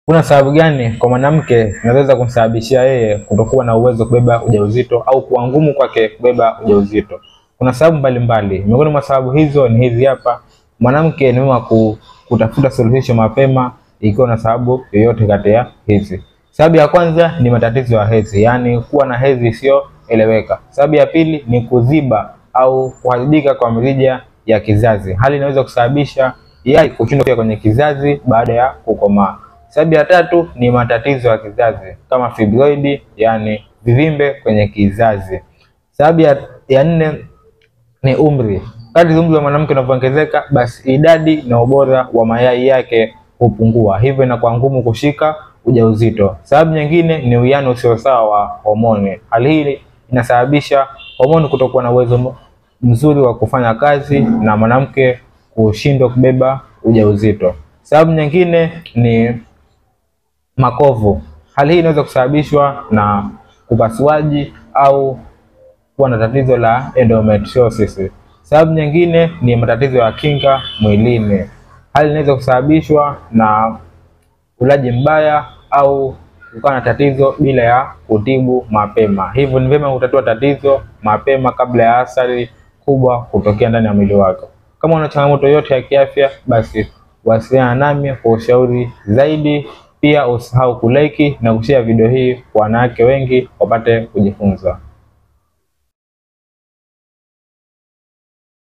Kuna sababu gani kwa mwanamke zinazoweza kumsababishia yeye kutokuwa na uwezo kubeba ujauzito au kuwa ngumu kwake kubeba ujauzito? Kuna sababu mbalimbali. Miongoni mwa sababu hizo ni hizi hapa. Mwanamke ni mwema kutafuta suluhisho mapema ikiwa na sababu yoyote kati ya hizi. Sababu ya kwanza ni matatizo ya hedhi, yaani kuwa na hedhi isiyoeleweka. Sababu ya pili ni kuziba au kuharibika kwa mirija ya kizazi. Hali inaweza kusababisha yai kushindwa kwenye kizazi baada ya kukomaa. Sababu ya tatu ni matatizo ya kizazi kama fibroidi, yani vivimbe kwenye kizazi. Sababu ya nne ni umri. Kadri umri wa mwanamke unavyoongezeka, basi idadi na ubora wa mayai yake hupungua, hivyo inakuwa ngumu kushika ujauzito. Sababu nyingine ni uwiano usio sawa wa homoni. Hali hii inasababisha homoni kutokuwa na uwezo mzuri wa kufanya kazi na mwanamke kushindwa kubeba ujauzito. Sababu nyingine ni makovu. Hali hii inaweza kusababishwa na upasuaji au kuwa na tatizo la endometriosis. Sababu nyingine ni matatizo ya kinga mwilini. Hali inaweza kusababishwa na ulaji mbaya au kuwa na tatizo bila ya kutibu mapema. Hivyo ni vyema kutatua tatizo mapema kabla ya athari kubwa kutokea ndani ya mwili wako. Kama una changamoto yote ya kiafya, basi wasiliana nami kwa ushauri zaidi. Pia usahau kulike na kushare video hii kwa wanawake wengi wapate kujifunza.